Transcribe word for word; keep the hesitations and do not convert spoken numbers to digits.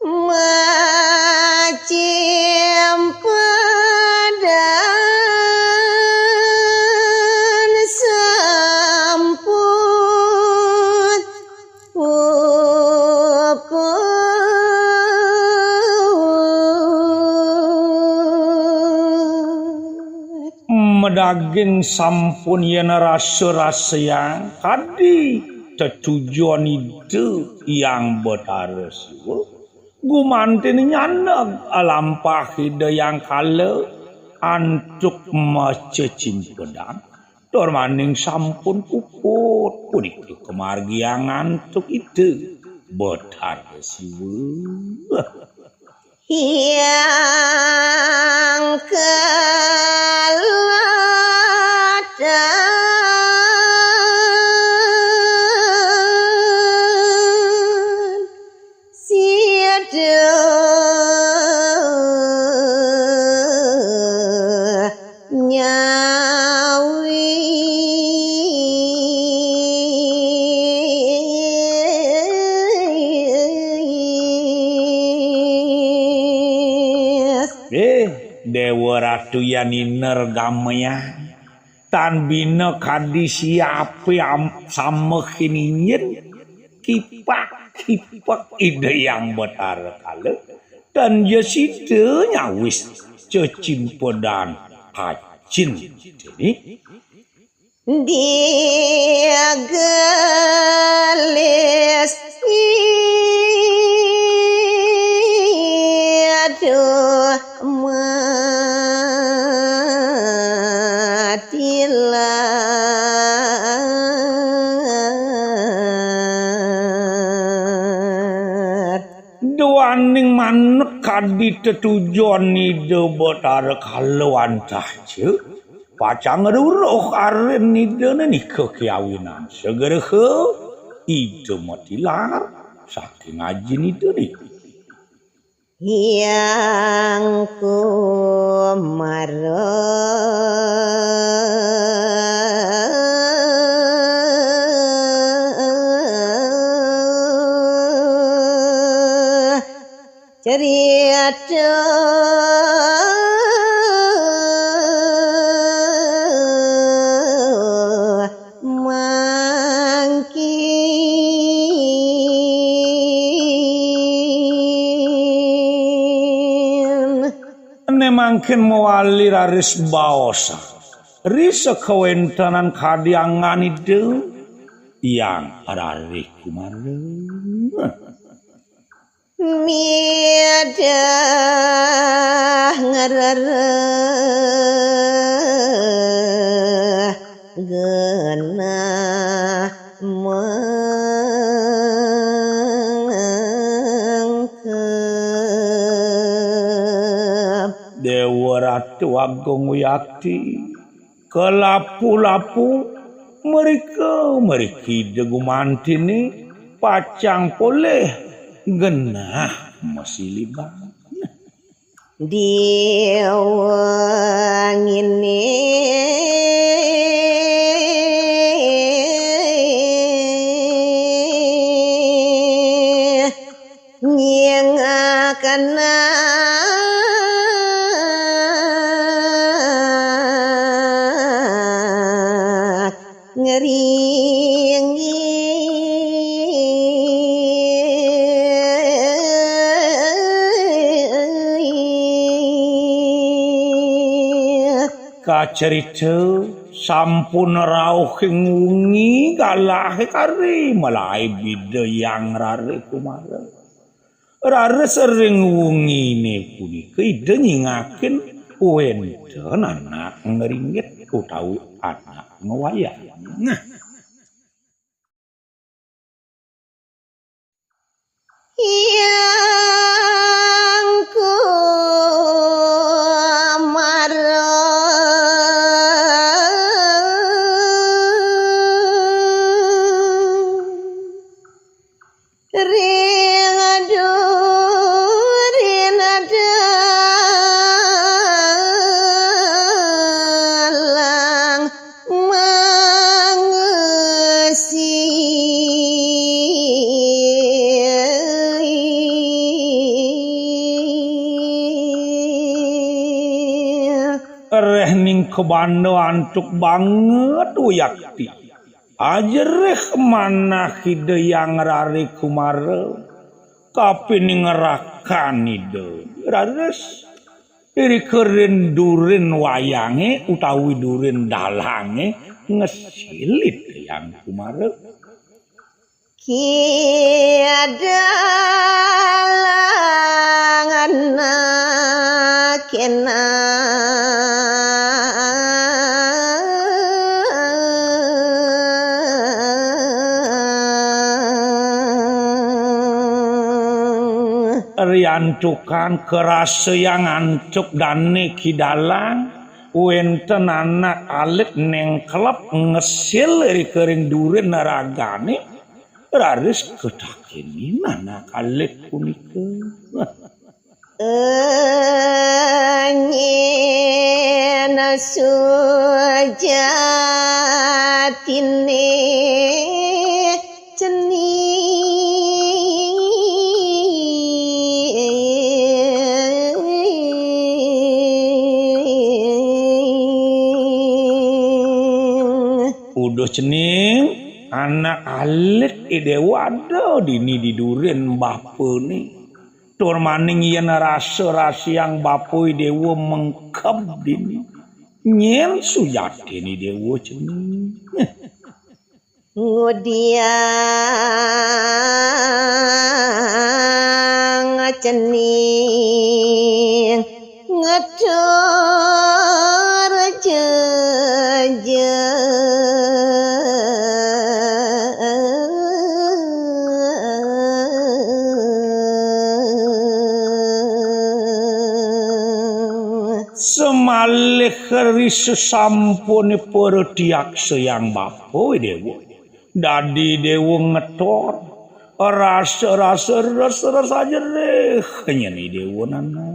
Macimpedan sampun puput. Madaging sampun yén rasa-rasayang kadi tetujon Ida Hyang Betara Siwa, gumantin nyandeg alampah Ida Hyang Kala antuk macecimpedan, tur maning sampun puput punika kamargiang antuk Ida Betara Siwa. Hyang Kala tan sida nyawi. Eh, Déwa Ratu Yanina Regamaya, tan bina kadi siapé am-, samehin injen, kipak-kipak Ida Hyang Betara Kala, tan ja sida nyawis cecimpedan ajin. Dini diagelis Ida matilar. Duaning manut kadi tetujon Ida Betara Kala wantah ja, pacang ruruh arin Ida nika kiawinan. Segera Ida matilar saking ajin Ida nika. Hyang Kumara cerita mangkin. Né mangkin mawali raris baosan ri sakawéntenan kadi anggan Ida Hyang Raré Kumara. Midah ngrereh genah mengkeb. Déwa Ratu Agung Wiyati, kalapu-lapu mrika, mriki Ida gumantiné pacang polih genah masiliban. Déwa nginih nyingakana ngringgih. Kacarita sampun rauhing wengi galahé kari malaib Ida Hyang Raré Kumara. Raris ring wenginé punika Ida nyingakin wénten anak ngringgit utawi anak ngwayang. Hyang Kumara ring durin dalang mangesi. Ning kabanda antuk banget wiakti. Ajerih manah Ida Hyang Rare Kumara. Kapining rakan Ida. Raris. Irika ring durin wayange utawi durin dalange ngesilit Hyang Kumara. Ki dalang anak kena. Riantukan karasayang antuk dane Ki Dalang, wenten anak alit nengklep ngesil ring durin ragane, raris katakenin anak alit punika. Nyen sujatine cening. Uduh cening, anak alit I Dewa ada dini di durin bapane. Tur maning yen rasa-rasayang bapa I Dewa mengkeb dini. Nyen sujatine I Dewa cening. Ngudiang cening ngetur jeje. Semalih ri sesampune para tiaksayang bapa Dewa. Dadi Dewa ngetor. Rasa-rasa res-res ajerih nyen I Dewa nana.